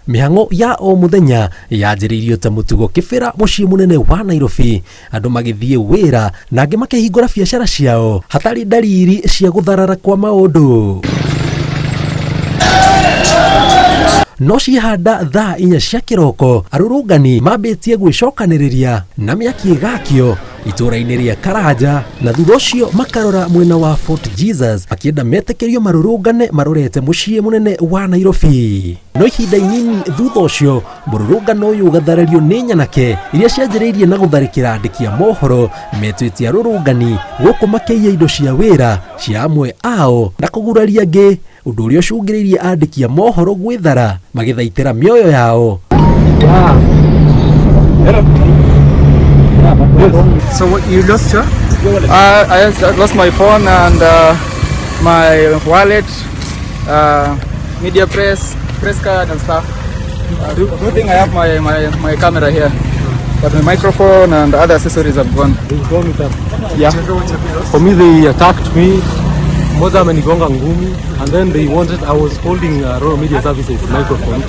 Mĩhang'o ya o mũthenya yanjĩrĩirio ta mũtugo Kĩbĩra mũciĩ mũnene wa Nairobi, andũ magĩthiĩ wĩra na angĩ makĩhingũra biacara ciao hatarĩ ndariri cia gũtharara kwa maũndũ. No ciehanda thaa inya cia kĩroko, arũrũngani mambĩtie gwĩcokanĩrĩria na mĩaki ĩgakio itũũra-inĩ rĩa Karanja na thutha ũcio makarora mwena wa Fort Jesus makĩenda metĩkĩrio marũrũngane marorete mũciĩ mũnene wa Nairobi. No ihinda inini thutha ũcio mũrũrũngano ũyũ ũgatharario nĩ nyanake iria cianjĩrĩirie na gũtharĩkĩra andĩki a mohoro metwĩte arũrũngani gũkũ makĩiya indo cia wĩra cia amwe ao na kũguraria angĩ ũndũ ũrĩa ũcũngĩrĩirie andĩki a mohoro gwĩthara magĩthaitĩra mĩoyo yao. So what, you lost your? I lost my phone and my wallet, media press, press card and stuff. Good thing I have my camera here, but my microphone and other accessories have gone. They've gone with that. Yeah. For me, they attacked me. Mmoja amenigonga ngumi and then they wanted, I was holding Royal Media Services microphone.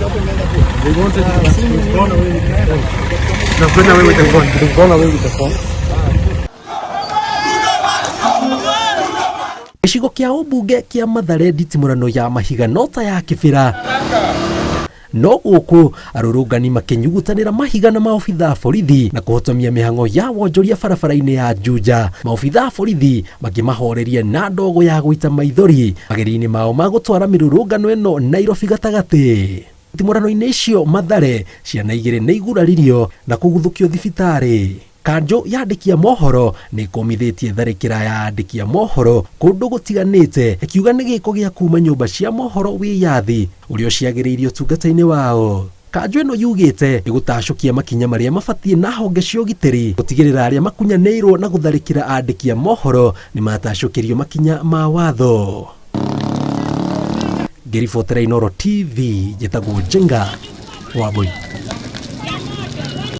They wanted, they've gone away with the phone. They've gone away with the phone. They've gone away with the phone. Gĩcigo kĩa ũmbunge kĩa Mathare nditimũrano ya mahiga no ta ya Kĩbĩra no gũkũ arũrũngani makĩnyugutanĩra mahiga na maobitha a borithi na kũhotomia mĩhang'o ya wonjoria barabara-inĩ ya Juja. Maobitha a borithi makĩmahoreria na ndogo ya gũita maithori magerio-inĩ mao ma gũtwara mĩrũrũngano ĩno Nairobi gatagatĩ. Nditimũrano-inĩ icio Mathare ciana igĩrĩ nĩ iguraririo na kũguthũkio thibitarĩ. Kanjũ ya andĩki a mohoro nĩ ĩkũmithĩtie tharĩkĩra ya andĩki a mohoro kũndũ gũtiganĩte ĩkiuga nĩ gĩko gĩa kuma nyũmba cia mohoro wĩyathi ũrĩa ũciagĩrĩirie ũtungata-inĩ wao. Kanjũ ĩno yugĩte ĩgũtacũkia makinya marĩa mabatiĩ na honge cia ũgitĩri gũtigĩrĩra arĩa makunyanĩirwo na gũtharĩkĩra andĩki a mohoro nĩ matacũkĩrio makinya ma watho. Ngĩribotera Inooro TV njĩtagwo Njenga Wambui.